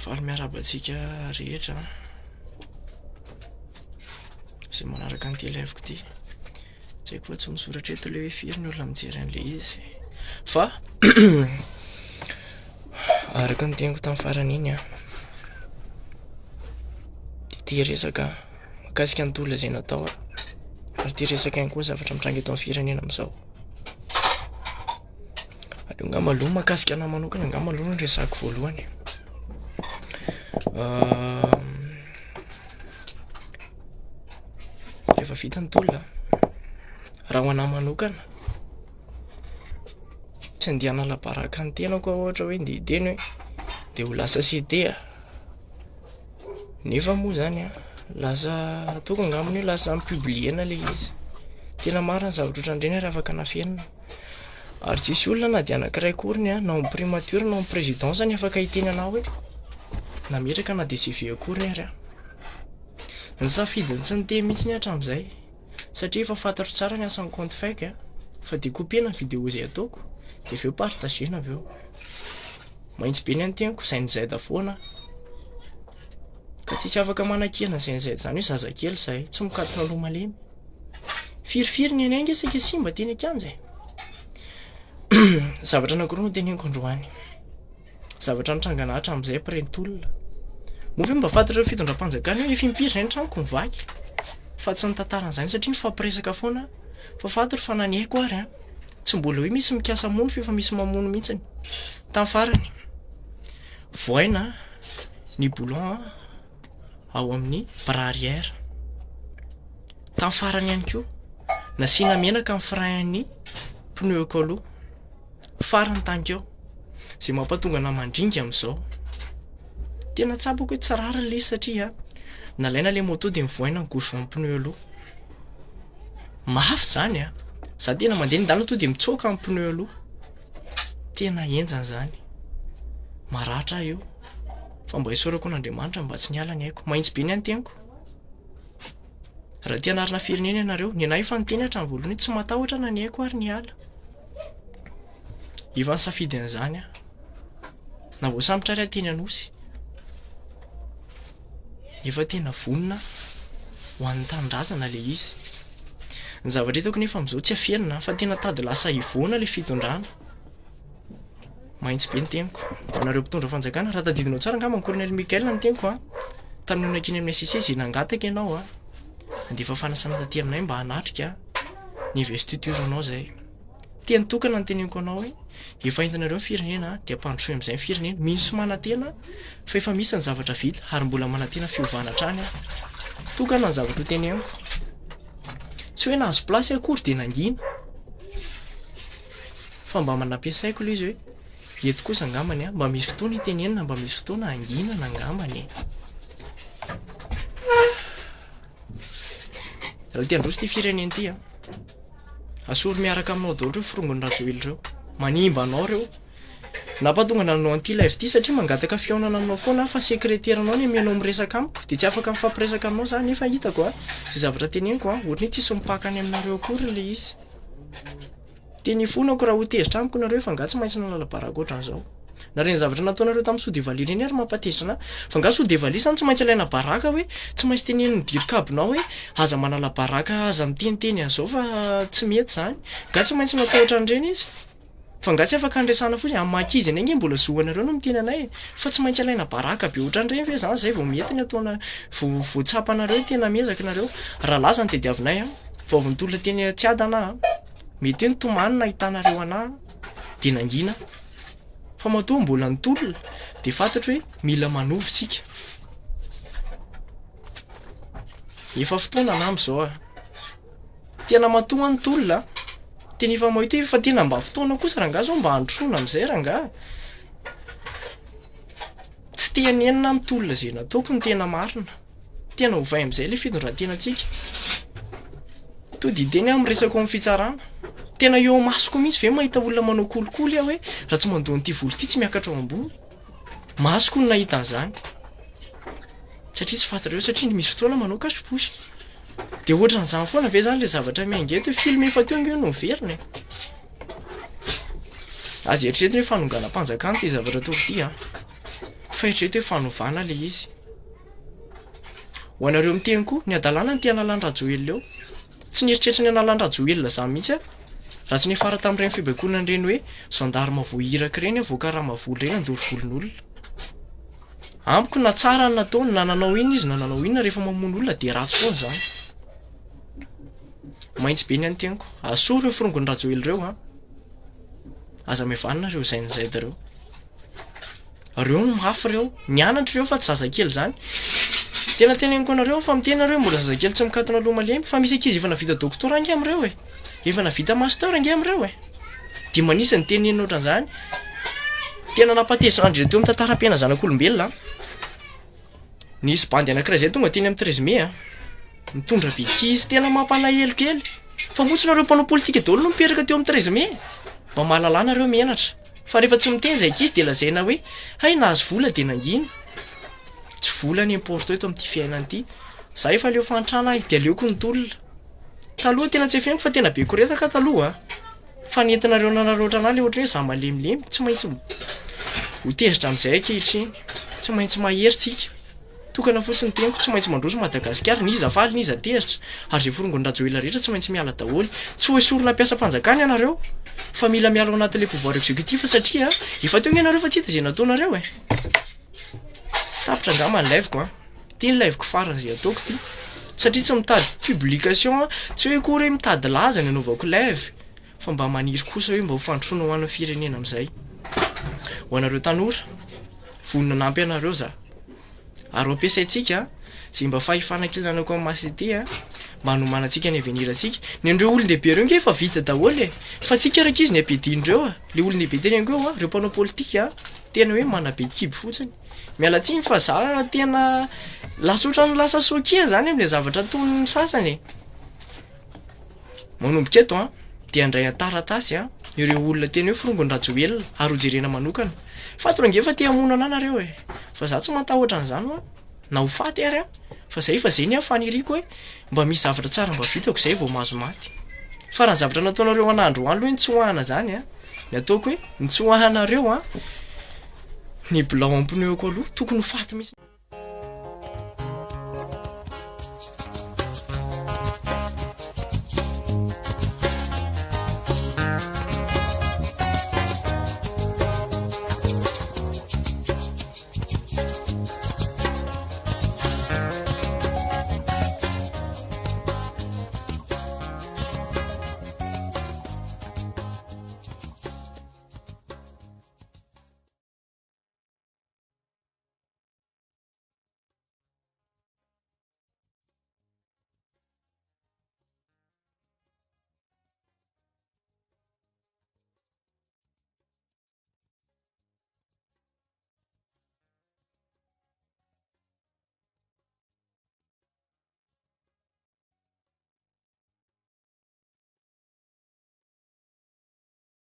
Faly miarahaba antsika rehetra izay manaraka an'ity live-ko ity. Tsy haiko fa tsy misoratra eto ilay hoe firy ny olona mijery an'ilay izy. Fa araka ny teniko tamin'ny farany iny an, dia te hiresaka mahakasika ny tolona izay natao aho. Ary te hiresaka ihany koa ny zavatra mitranga eto amin'ny firenena amin'izao. Aleo angamba aloha mahakasika anah manokana angamba aloha no resahako voalohany. Rehefa vita ny tolona, raha ho anah manokana, tsy andeha hanala baraka ny tenako aho ohatra hoe ndeha hiteny hoe de ho lasa CT aho, nefa moa zany an lasa ataoko angambany hoe lasa mi-publier-na le izy, tena marina ny zavatra ohatran'ireny ary afaka nafenina. Ary tsisy olona na dia anankiray akoriny an, na ao amin'ny primature na ao amin'ny présidence ny afaka hiteny anah hoe nametraka na dia CV akoriny ary aho. Nisafidy ny tsy niteny mihitsy aho hatramin'izay satria efa fantatro tsara ny asan'ny compte fake an, fa dia copier-na ny vidéo izay ataoko dia avy eo partager-na avy eo. Mahitsy be ny an'ny teniko, izay nizaida foana aho. Ka tsisy afaka manakiana izay nizaida izany hoe zazakely izahay, tsy mikatona loha malemy. Firifiry ny anay ange saika simba teny an-kianja e. Zavatra anankiroa no teneniko androany. Zavatra nitrangana hatramin'izay après ny tolona. Moa ve mba fantatrareo fitondram-panjakana hoe efa impiry izay ny tranoko nivaky? Fa tsy nitantara an'izany satria nifampiresaka foana fa fantatro fa na ny aiko ary an, tsy mbola hoe misy mikasa hamono fa efa misy mamono mihitsiny. Tamin'ny farany, voaina ny boulon ao amin'ny bras arrière. Tamin'ny farany ihany koa, nasiana menaka ny frein-n'ny pneu-ko aloha. Farany tany keo, izay mampatonga anah mandringa amin'izao. Tena tsapako hoe tsy rariny ilay izy satria nalaina ilay moto dia nivoaina ny gauche ny pneu aloha. Mafy izany an! Za tena mandeha ny dalana tonga dia mitsoaka ny pneu aloha. Tena henjana izany. Maratra aho io. Fa mba isaorako an'Andriamanitra mba tsy niala ny aiko. Mahitsy be ny anteniko. Raha te hanarina firenena ianareo, ny anah efa niteny hatramin'ny voalohany hoe tsy matahotra na ny aiko ary ny hiala. Efa nisafidy an'izany aho. Na voasambotra ary aho teny Anosy. Efa tena vonona ho an'ny tanindrazana ilay izy. Ny zavatra hitako nefa amin'izao tsy afenina fa tena tady lasa hivoana ilay fitondrana. Mahitsy be ny teniko. Ho anareo mpitondra fanjakana, raha tadidinao tsara angamba ny Colonel Michael ny teniko an, tamin'ny nankeny amin'ny HCC izay nangataka ianao an, handefa fanasana taty aminay mba hanatrika ny investiture anao izay. Teny tokana ny teneniko anao hoe efa entinareo ny firenena dia ampandrosoy amin'izay ny firenena. Mino sy manantena fa efa misy ny zavatra vita ary mbola manantena fiovana hatrany aho. Tokana ny zavatra ho teneniko. Tsy hoe nahazo place akory dia nangina. Fa mba nampiasaiko ilay izy hoe eto kosa angambany an, mba misy fotoana itenenana, mba misy fotoana hanginana angambany e. Raha te handroso ity firenena ity an, asory miaraka aminao daholo ireo firongon'i Rajoelina ireo. Manimba anao ireo. Nampatonga nanao an'ity live ity satria mangataka fihaonana aminao foana aho fa sekreteranao ny amianao miresaka amiko dia tsy afaka mifampiresaka aminao za nefa hitako a, izay zavatra teneniko a, ohatran'ny hoe tsisy mipaka any aminareo akory ilay izy. Teny ifonako raha ho tezitra amiko nareo fa nga tsy maintsy nanala baraka ohatran'izao. Na ireny zavatra nataonareo tamin'ny sodevalia ireny ary mampatezitra anah. Fa nga sodevalia zany tsy maintsy alaina baraka hoe tsy maintsy tenenin'ny dirikabonao hoe aza manala baraka aza miteniteny an'izao fa tsy mety zany. Nga tsy maintsy natao ohatran'ireny izy. Fa nga tsy afaka andresana fotsiny, amin'ny maha ankizy anay nge mbola zo anareo no miteny anay e. Fa tsy maintsy alaina baraka be ohatran'ireny ve zany zay vao mety ny ataona vao vao tsapanareo hoe tena miezaka nareo. Raha laza no tediavinay an, vao avy nitolona teny Tsiadana an. Mety hoe nitomany nahitanareo anah dia nangina fa matoa mbola nitolona dia fantatro hoe mila manova isika. Efa fotoana anah amizao a. Tena matoa aho nitolona a. Tena efa mahita hoe efa tena mba fotoana kosa rangaha zao mba handrosoana amizay rangaha. Tsy te hanenina aho mitolona izay nataoko no tena marina. Tena ovay amin'izay ilay fitondran-tenantsika. To dia hiteny aho miresaka ao amin'ny fitsarana. Tena eo masoko mihitsy ve mahita olona manao kolikoly aho hoe raha tsy mandoa an'ity vola ity tsy miakatra ao ambony. Masoko no nahita an'izany. Satria tsy fantatrareo satria misy fotoana manao cache-bouche. Dia ohatran'izany foana ve izany ilay zavatra miainga eto hoe film efa teo ange io no miverina e. Aza eritreretina hoe fanonganam-panjakana ity zavatra ataoko ity an. Fa eritrereto hoe fanovana le izy. Ho anareo miteny koa, ny hadalana no te hanala an'i Rajoelina eo. Tsy nieritreritra ny hanala an'i Rajoelina zany mihitsy aho. Raha tsy niafara tamin'ireny fibaikoana an'ireny hoe gendarme voahiraka ireny aho, voakarama vola ireny handoro volon'olona. Amiko na tsara ny nataony, na nanao inona izy na nanao inona, rehefa mamono olona dia ratsy foana izany. Maintsy be ny an'ny teniko. Asory ireo forongon'i Rajoelina ireo an. Aza mihavanina ireo Gen Z ireo. Reo no mafy reo. Nianatra ireo fa tsy zazakely zany. Tena teneniko anareo fa miteny nareo mbola zazakely tsy mikatona loha malemy fa misy ankizy efa navita doctorat ange amreo e. Efa navita master ange amreo e. De manisy ny tenenina otran'zany. Tena nampatezitra andry teo amin'ny tantaram-piainana zanak'olombelona an. Nisy bandy anakiray zay tonga teny amin'ny 13 mai a. Mitondra bekizy tena mampalahelo kely. Fa moa tsy nareo mpanao politika daholo no mipetraka teo amin'ny 13 mai? Mba mahalalà nareo menatra. Fa rehefa tsy miteny izay ankizy dia lazaina hoe hay nahazo vola dia nangina. Tsy vola ny important eto amin'ity fiainana ity. Za efa leo fahantrana ahy dia aleoko ny tolona. Taloha tena tsy afeniko fa tena be koretaka aho taloha a. Fa ny entinareo nanaraotra anah le ohatran'ny hoe za malemilemy. Tsy maintsy ho tezitra amin'izay ankehitriny. Tsy maintsy mahery tsika. Tokana fotsiny ny teniko, tsy maintsy mandroso Madagasikara, n'iza faly n'iza tezitra, ary izay forongon'i Rajoelina rehetra tsy maintsy miala daholo. Tsy ho esorina mpiasam-panjakana ianareo, fa mila miala ao anatin'ilay pouvoir executif satria efa teo ange nareo fa tsy hita izay nataonareo e! Tapitra angamba ny live-ko an! Ity ny live-ko farany izay ataoko ity, satria tsy mitady publication aho, tsy hoe akory hoe mitady laza ny anaovako live, fa mba maniry kosa hoe mba ho fandrosoana ho an'ny firenena amin'izay. Ho anareo tanora, vonona hanampy anareo za. Ary ho ampiasaintsika izay mba fahefana kely ananako amin'ny maha CT mba hanomanantsika ny avenir antsika. Ny an'ireo olon-dehibe ireo nge efa vita daholo e! Fa antsika rankizy ny ampiadian'ireo a! Le olon-dehibe teneniko eo a, ireo mpanao politika tena hoe manabe kibo fotsiny. Miala tsiny fa za tena lasa ohatran'ny lasa choqué zany amin'ilay zavatra ataon'ny sasany e! Manomboka eto an, dia handray an-taratasy an, ireo olona teny hoe forongon'i Rajoelina ary hojerena manokana. Fatro ange fa te hamono anah nareo e! Fa za tsy matahotra an'izany hoa, na ho faty ary aho, fa zay efa zay ny ahy faniriako hoe mba misy zavatra tsara mba vitako zay vao mahazo maty. Fa raha ny zavatra nataonareo anah androany aloha hoe nitsoahana zany an, ny ataoko hoe nitsoahanareo an, ny bilao am-pneu-ko aloha tokony ho faty mihitsy.